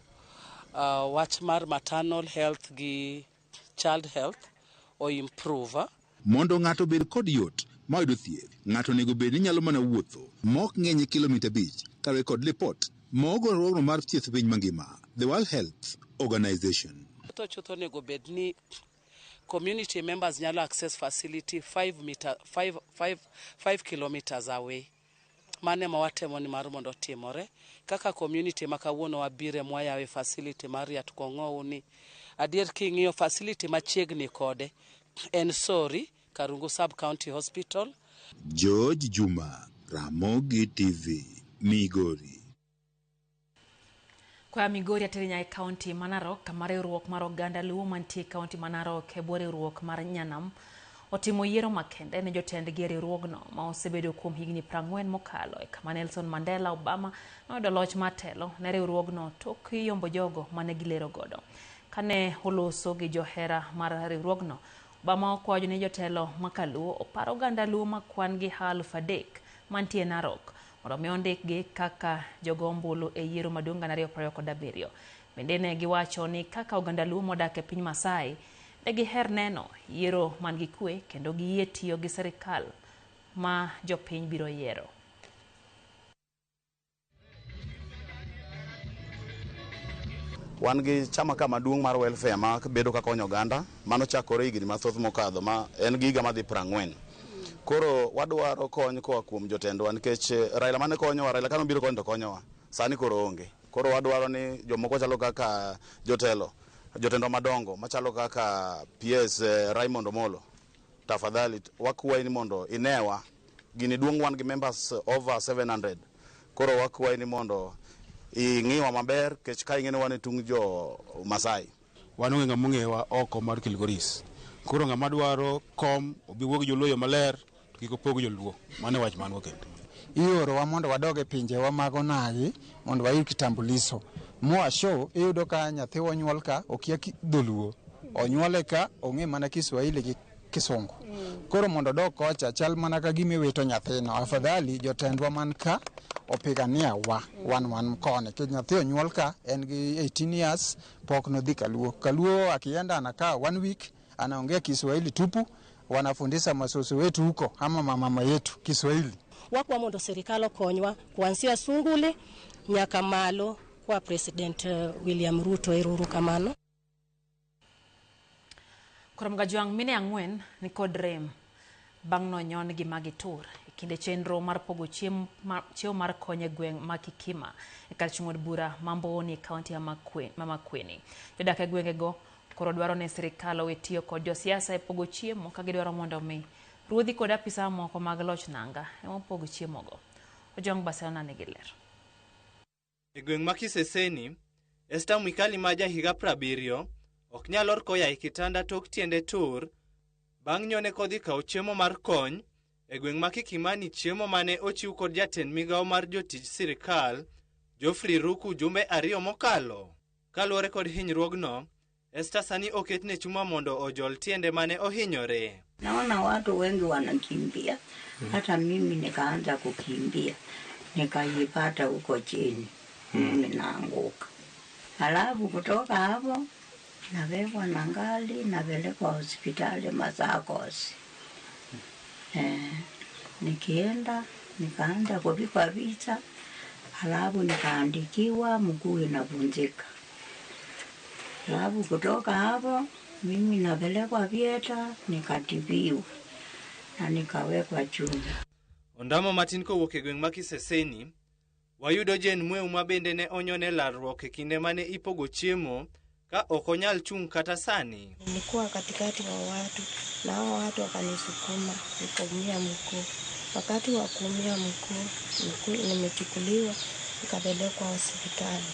wach mar maternal health gi child health o improve. Mondo ng'ato obed kod yot mar yudo thieth, ng'ato onego bed ni nyalo mana wuotho mok ng'eny kilomita 5 kaluwore kod lipot mogol riwruogno mar thieth piny mangima, The World Health Organization. Chutho onego bed ni community members nyalo access facility 5 kilometers away. Mano ema watemo ni mar mondo otimore. Kaka community ma kawuono wabire mwayawe facility mar Riat Kong'ou ni, adier king'iyo facility machiegni kode en Sori, Karungu Sub County Hospital. George Juma, Ramogi TV, Migori. Kwa Migori ateri e kaunti ma Narok, kama riwruok mar oganda Luo mantie e kaunti ma Narok e bwo riwruok mar Nyanam otimo yiero makende ne jotendgi e riwruogno ma osebedo kuom higni 40 mokalo e kama Nelson Mandela Obama noyudo loch mar telo ne riwruogno tok yombo jogo mane gilero godo. Kane oloso gi johera mar riwruogno, Obama okwayo ni jotelo ma kaluo opar oganda Luo ma kwan gi 3,000 mantie Narok mondo mi ondikgi kaka jogo ombulu e yiero maduong' 2027. Bende ne giwacho ni kaka oganda Luo modak e piny Masai, ne giher neno yiero man gi kwe kendo giyie tiyo gi sirikal ma jopiny biro yiero. Wan gi chama ka maduong' mar welfare ma bedo ka konyo oganda, mano chakore higni mathoth mokadho ma en gi higa madhi 40. Koro wadwaro kony koa kuom jotendwa nikech Raila mane konyowa, Raila kane obiro konyo to konyowa, sani koro onge. Koro wadwaro ni jomoko chalo kaka jotelo, jotendwa madongo machalo kaka PS Raymond Omolo, tafadhali wakwayi ni mondo inewa. Gini duong', wan gi members over 700. Koro wakwayi ni mondo ing'iwa maber nikech ka ing'e ni wan e tung' jo Masai. Wan onge ng'ama ong'eyowa oko mar Kilgoris. Koro ng'ama dwaro kom obi wuog joluo maler to kik opog joluo. Mano e wach man go kendo. Iorowa mondo wadog e pinjewa mag onagi mondo wayud kitambulisho. Moa show iyudo ka nyathi onyuol ka okia dholuo. Onyuole ka ong'e mana Kiswahili gi Kisungu. Koro mondo odog kocha chal mana ka gima iwito nyathino. Afadhali jotendwa man ka opigania wa wan koni. Nikech nyathi onyuol ka en gi 18 years pok nodhi Kaluo. Kaluo akienda anakaa 1 week anaongea Kiswahili tupu, wanafundisha masoso wetu huko ama mama yetu Kiswahili. Wakwa mondo sirikal okonywa kuanzia Sunguli nyaka malo kwa President William Ruto. Eruru kamano. Koro Mgajwang' mine 4 ni kod rem bang' nonyon gi magitur e kinde chenro mar pogo chiemo mar kony e gweng' ma Kikima e kar chung' od bura ma Mboni e kaunti ya Makueni. Jodak e gwengego koro dwaro ni sirikal owe tiyo kod josiasa e pogo chiemo ka gidwaro mondo mi ruodhi kod apisa moko mag loch nanga ema opog chiemogo. Ojwang' Barcelona nigi ler. E gweng' ma Kiseseni, Esther Mwikali ma ja higa 70 ok nyal lor koya e kitanda tok tiende tur bang' nyone kodhi kawo chiemo mar kony e gweng' ma Kikimani, chiemo mane ochiw kod jatend migawo mar jotich sirikal Geoffrey Ruku jumbe 2 mokalo. Kaluwore kod hinyruogno, Esther sani oketne chuma mondo ojol tiende mane ohinyore. Naona watu wengi wanakimbia, hata mimi nikaanza kukimbia, nikajipata huko chini, mimi naanguka. Halafu kutoka hapo nabebwa na ngali, napelekwa hospitali Masakos. Nikienda nikaanza kupigwa picha, Halafu nikaandikiwa mguu inavunjika. Halafu kutoka hapo mimi napelekwa Vieta nikatibiwa na nikawekwa chuma. Ondamo matin kowuok e gweng' ma Kiseseni, wayudo Jane Mweu ma bende ne onyone lalruok e kinde mane ipogo chiemo ka ok onyal chung' kata sani. Nilikuwa katikati wa watu na hao watu wakanisukuma nikaumia mguu. Wakati wa kuumia mguu nimechukuliwa nikapelekwa hospitali.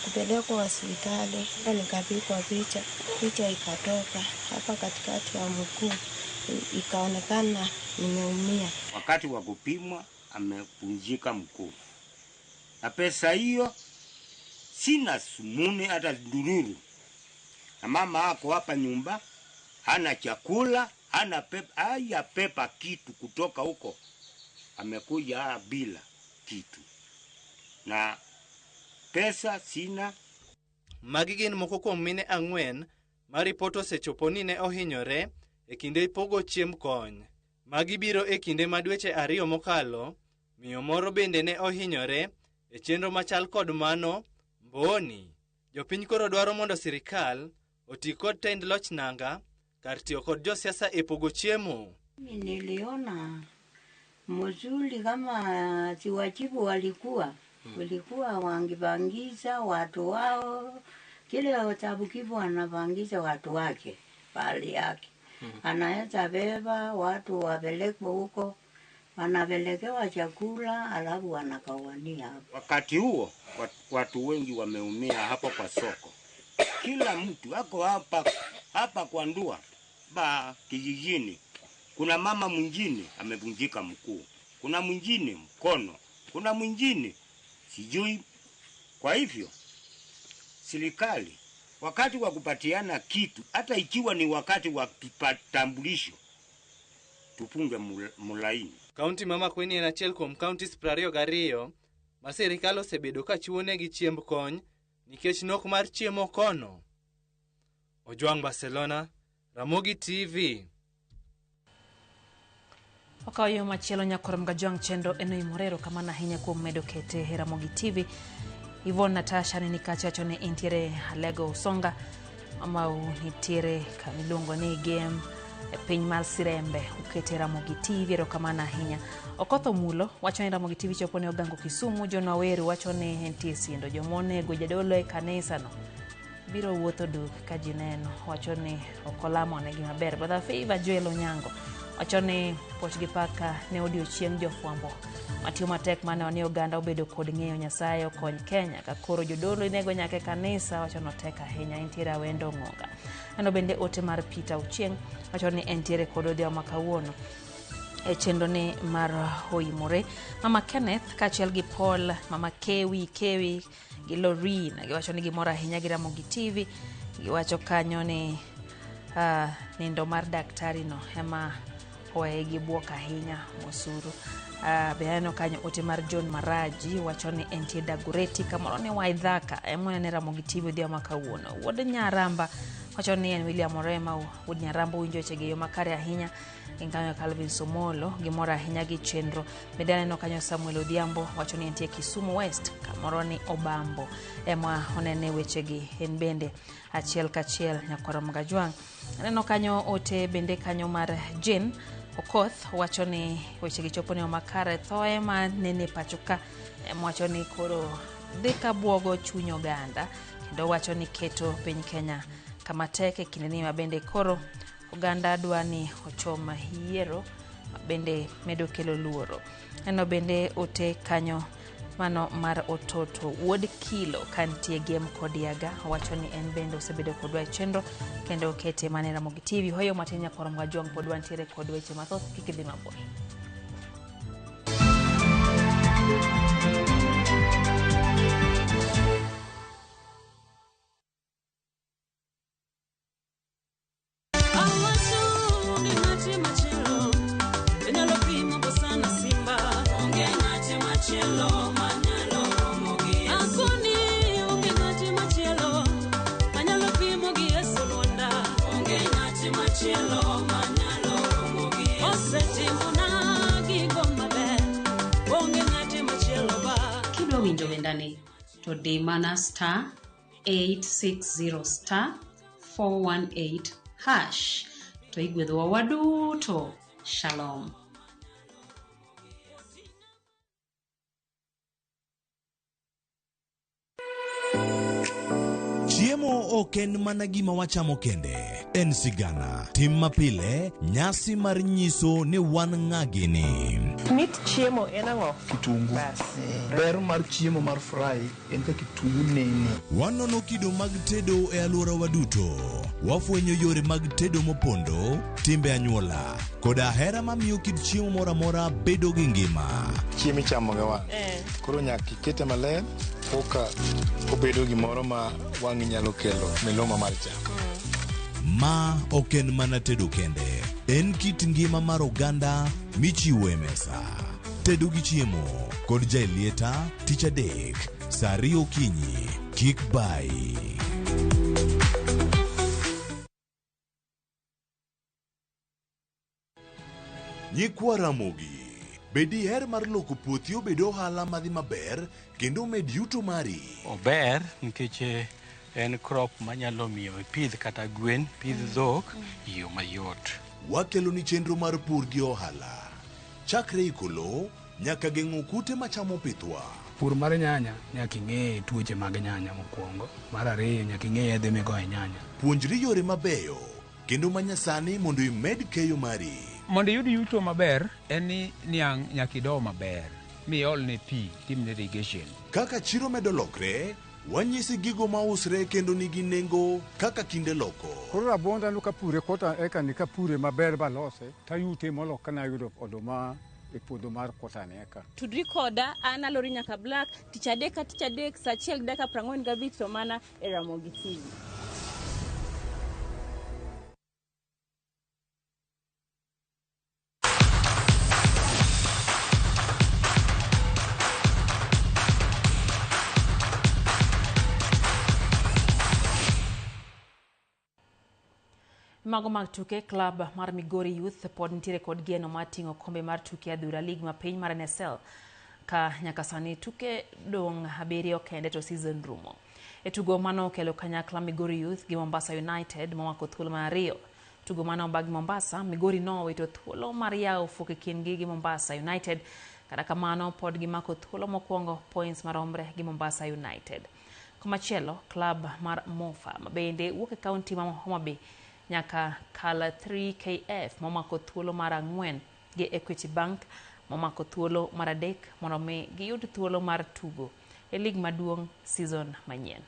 Kupelekwa hospitali nikapigwa picha, picha ikatoka hapa katikati ya mguu ikaonekana nimeumia. Wakati wa kupimwa amevunjika mguu, na pesa hiyo sina sumuni hata ndururu, na mama ako hapa nyumba hana chakula, hana pepa, haya pepa kitu kutoka huko, amekuja bila kitu na pesa sina. Magi gin moko kuom mine 4 ma ripot osechopo ni ne ohinyore e kinde pogo chiemb kony. Magi biro e kinde ma dweche 2 mokalo, miyo moro bende ne ohinyore e chenro machal kod mano Mboni. Jopiny koro dwaro mondo sirikal oti kod tend loch nanga kar tiyo kod josiasa e pogo chiemo. Niliona mzuri kama siwajibu walikuwa wangipangiza watu wao, kile Tabukivu anapangiza watu wake pali yake. Anaweza beba watu wapelekwe huko, wanapelekewa chakula alafu wanakawania hapo. Wakati huo watu wengi wameumia hapo kwa soko. Kila mtu ako hapa kwa ndua ba kijijini. Kuna mama mwingine amevunjika mguu, kuna mwingine mkono, kuna mwingine sijui. Kwa hivyo serikali wakati wa kupatiana kitu, hata ikiwa ni wakati wa kitambulisho, tupunge mulaini. Kaunti ma Makueni en achiel kuom counties 22 ma sirikal osebedo ka chiwo negi chiemb kony nikech nok mar chiemo kono. Ojwang' Barcelona, Ramogi TV. Okawo yo machielo nyakwar Mgajwang' chenro en oimore erokamano ahinya kuom medo kete e Ramogi TV. Yvonne Natasha ni nikacha wacho ni entiere Alego Usonga, mamau nitiere kamiluongo ni Game e piny mar Sirembe, ukete Ramogi TV, erokamano ahinya. Okoth Omulo wacho ni Ramogi TV chopo ne Ogango Kisumu. John Waweru wacho ni entie Siendo, jomonego jadolo e kanisano biro wuotho duk ka ji neno, wacho ni ok olamo negi maber. Brother Favor Joel Onyango wacho ni puoch gi paka ne odiochieng' jofwambo matiyo matek mane wani oganda obedo kod ng'eyo Nyasaye okony Kenya ka koro jodolo inego nyaka e kanisa, wacho notek ahinya. Entiere Awendo Ng'onga. Neno bende ote mar Peter Ochieng' wacho ni entiere kod odhiambo ma kawuono e chenro ni mar oimore. Mama Kenneth kaachiel gi Paul, Mama Kewi Kewi gi Loreen giwacho ni gimor ahinya gi Ramogi TV. Giwacho kanyo ni nindo mar daktari no ema oweye gi buok ahinya mosuru. Be aneno kanyo ote mar John Maraji wacho ni entie Dagoretti kamoro ni Waithaka ema Ramogi TV odhiambo ma kawuono. Wuod Nyaramba wacho ni en William Orema wuod Nyaramba winjo wechegi e yo makare ahinya. Gin kanyo Calvin Somolo gimor ahinya gi chenro. Bende aneno kanyo Samuel Odhiambo wacho ni entie Kisumu West kamoro ni Obambo ema onene wechegi en bende achiel kachiel nyakwar Mgajwang'. Aneno kanyo ote bende kanyo mar Jane Okoth wacho ni wechegi chopo ne makare. Thoe ma nene pacho ka wacho ni koro dhi ka buogo chuny oganda kendo wacho ni keto piny Kenya kama tek e kindeni ma bende koro oganda dwa ni ochom yiero bende medo kelo luoro. Neno bende ote kanyo mano mar Ototo wuod Kilo kantie Gem kod Yaga wacho ni en bende osebedo kodwa e chenro kendo okete mane Ramogi TV. Hoyo matin nyakwar Mgajwang' pod wantiere kod weche mathoth, kik idhi mabor. Manyalo romo gi Yesu. omendani to di mana star 860 star 418 hash to igwedhowa waduto. Shalom. Chiemo ok en mana gima wachamo kende, en sigana, tim mapile, nyasi mar nyiso ni wan ng'a gini. Mit chiemo en ang'o? Kitungu. Ber mar chiemo mar fry en ka kitungu nene. Wanono kido mag tedo e alworawa duto. Wafwenyo yore mag tedo mopondo, timbe anyuola, koda hera mamiyo kit chiemo moro amora bedo gi ngima. Chiemo ichamo gi wang'. Koro nyaka ikete maler koka obedo gimoro ma wang'i nyalo kelo miluma mar chak. Ma ok en mana tedo kende, en kit ngima mar oganda michiwo e mesa. Tedo gi chiemo kod Jaelieta tich adek saa 2 okinyi. Kik bayi. Nyikwa Ramogi, be diher mar loko puothi obed ohala madhi maber kendo omed yuto mari? Ober nikech en crop manyalo miyo ipidh kata gwen, pidh dhok e yo mayot. Wakelo ni chenro mar pur gi ohala. Chakre iko lowo nyaka geng'o kute machamo pithwa. Pur mar nyanya nyaka ing'e tuoche mag nyanya mokwongo. Mar ariyo nyaka ing'e yedhe migoyo e nyanya. Puonjri yore mabeyo kendo manyasani mondo imed keyo mari. Mondo iyud yuto maber en ni niang' nyaka ido maber miolne pi timne irrigation. Kaka chiro medo lokre, wanyisi gigo mausre kendo nigi nengo kaka kinde loko. Koro rabuonda no kapure kota eka ni kapure maber balose tayute molo kana ayudo oduma e puodho mar kota ni eka. Tudri koda an Alori Nyaka Black tich adek ka tich adek saa 1:45 to mana e Ramogi TV. Mago mag tuke, klab mar Migori Youth pod nitiere kod geno mar ting'o kombe mar tuke adhula lig mapiny mar NSL ka nyaka sani tuke dong' 7 kende to season rumo. E tugo mano okelo kanyakla Migori Youth gi Mombasa United momako thuolo mar 2. Tugo mano obag Mombasa, Migori nowito thuolo mar yawo fuok e kindgi gi Mombasa United. Kata kamano pod gimako thuolo mokwongo points maromre gi Mombasa United. Komachielo, klab mar Mofa mabende wuok e kaunti ma Homa Bay nyaka kala 3KF momako thuolo mar 4 gi Equity Bank momako thuolo mar 3 mondo mi giyud thuolo mar tugo e lig maduong' season manyien.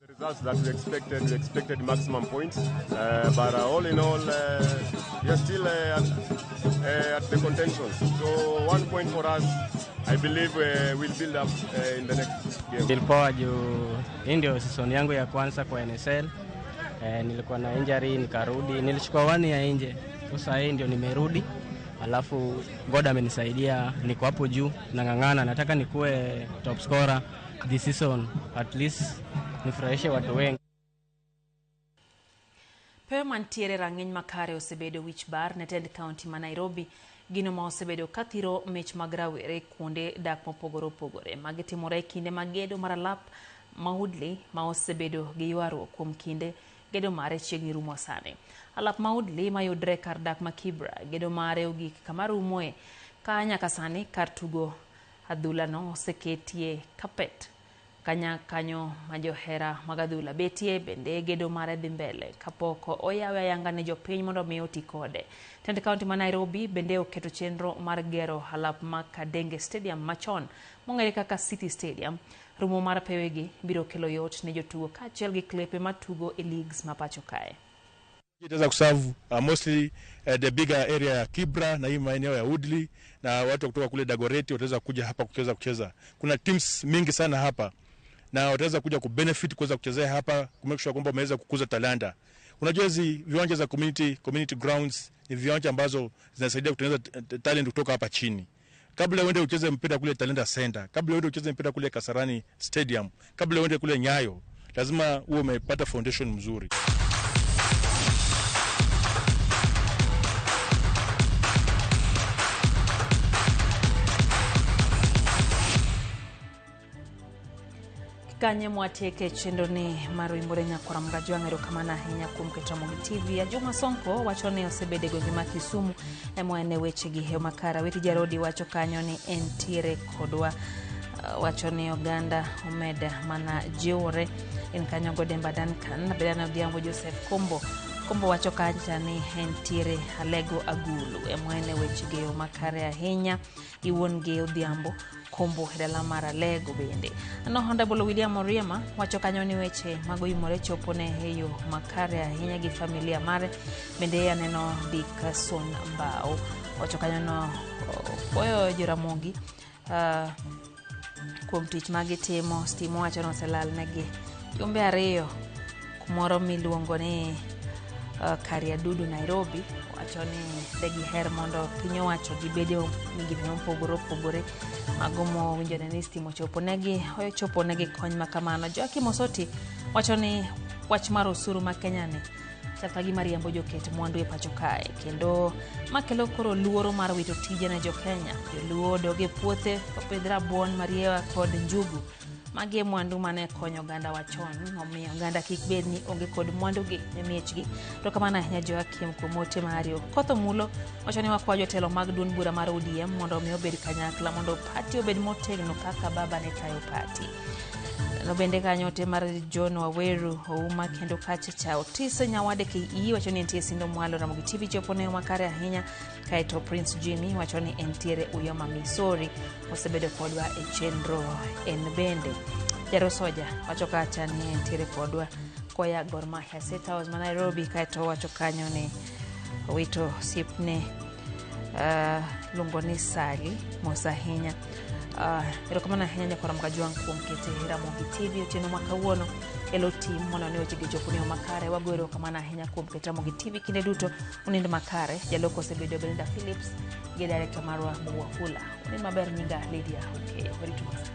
The results that we expected maximum points, but all in all, we are still at the contention. So 1 point for us, I believe we'll build up in the next game. Nilipoa juu hii ndio season yangu ya kwanza kwa NSL. Nilikuwa na injury nikarudi, nilichukua 1 ya nje. Sasa hii ndio nimerudi. Alafu God amenisaidia, niko hapo juu nang'ang'ana, nataka nikuwe top scorer this season, at least nifurahishe watu wengi. Pewe mantiere rang'iny makare osebedo wich bar ne tend kaunti ma Nairobi, gino ma osebedo kathiro mich mag rawere kuonde dak mopogore opogore. Magi timore e kinde mag gedo mar alap ma Woodley ma osebedo gi ywaruok kuom kinde gedo mare chiegni rumo sani. Alap ma Woodley mayudre kar dak ma Kibra, gedo mare ogik kama rumoe ka nyaka sani kar tugo adhula no oseketie kapet. Kanya kanyo ma johera mag adhula betie bende gedo mare dhi mbele kapok oyawe ayanga ne jopiny mondo mi oti kode. Tend kaunti ma Nairobi bende oketo chenro mar gero alap ma Kadenge Stadium machon mong'ere kaka City Stadium. Rumo mar pewegi biro kelo yot ne jotugo kaachiel gi klepe matugo e leagues ma pacho kae. Itaweza kuserve mostly the bigger area ya Kibra na hii maeneo ya Woodley, na watu kutoka kule Dagoretti wataweza kuja hapa kucheza kucheza. Kuna teams mingi sana hapa na wataweza kuja ku benefit kuweza kuchezea hapa, ku make sure kwamba wameweza kukuza talanta. Unajua hizi viwanja za community grounds ni viwanja ambazo zinasaidia kutengeneza talent kutoka hapa chini. Kabla uende ucheze mpira kule Talanta Center, kabla uende ucheze mpira kule Kasarani Stadium, kabla uende kule Nyayo, lazima uwe umepata foundation mzuri. Kanye mwatieke chenro ni mar Oimore Nyakwar Mgajwang', erokamano ahinya kuom keto Ramogi TV. Ajuma Sonko wacho ni osebedo e gwenge ma Kisumu ema en e wechegi e makare. Awiti Jarodi wacho kanyo ni entiere kodwa. Wacho ni oganda omed mana jiwore. En kanyo Godemba Duncan, Bedana Odhiambo Joseph Kombo. Kombo wacho kacha ni entiere Alego Agulu ema en e wechegi e yo makare ahinya. Gi wuon gi Odhiambo Kombo e dala mar Alego bende. No Honorable William Oriema wacho kanyo ni weche mag Oimore chopo ne e yo makare ahinya gi familia mare. Bende aneno Dickson Mbao wacho kanyo no puoyo Joramogi kuom tich ma gitimo. Stima wacho ni oselal negi jumbe 2 kumoro miluongo ni Kariadudu Nairobi. Wacho ni degiher mondo piny owacho gibede migepe mopogore opogore mago mowinjore ni stima ochopo negi, ochopo negi kony ma kamano. Joakim Osoti wacho ni wach mar osuru ma Kenya ni chal ka gima riembo joket mwandu e pacho kae kendo makelo koro luoro mar wito tije ne jokenya. Joluo dog e puothe opidh rabuon, mariewa kod njugu. Magi e mwandu mane konyo oganda wa chon, omiyo oganda kik bed ni onge kod mwandugi e miechgi. To kamano ahinya Joakim kuom ote mari. Okoth Omulo wacho ni wakwayo jotelo mag duond bura mar ODM mondo omi obed kanyakla mondo pati obed motegno kaka baba ne tayo pati. No bende kanyo ote mar John Waweru Ouma kendo kacha cha Otis Nyawade KE wacho ni entie Sindo Mwalo Ramogi TV chopo ne makare ahinya. Kaeto Prince Jimmy wacho ni entiere Uyoma Misori osebedo kodwa e chenro en bende. Jaro Soja wacho kacha ni entiere kodwa koya Gor Mahia State House ma Nairobi. Kaeto wacho kanyo ni owito osiepne luongo ni Sali mos ahinya. Erokamano ahinya nyakwar Mgajwang' kuom kete Ramogi TV otieno ma kawuono elo tim mondo ne wechegi ochopo ne yo makare. Wago erokamano ahinya kuom kete Ramogi TV kinde duto unind makare. Jaloko osebedo Belinda Phillips gi director marwa Mugwafula. Unind maber, nyinga Lydia Okeyo. Warito masa.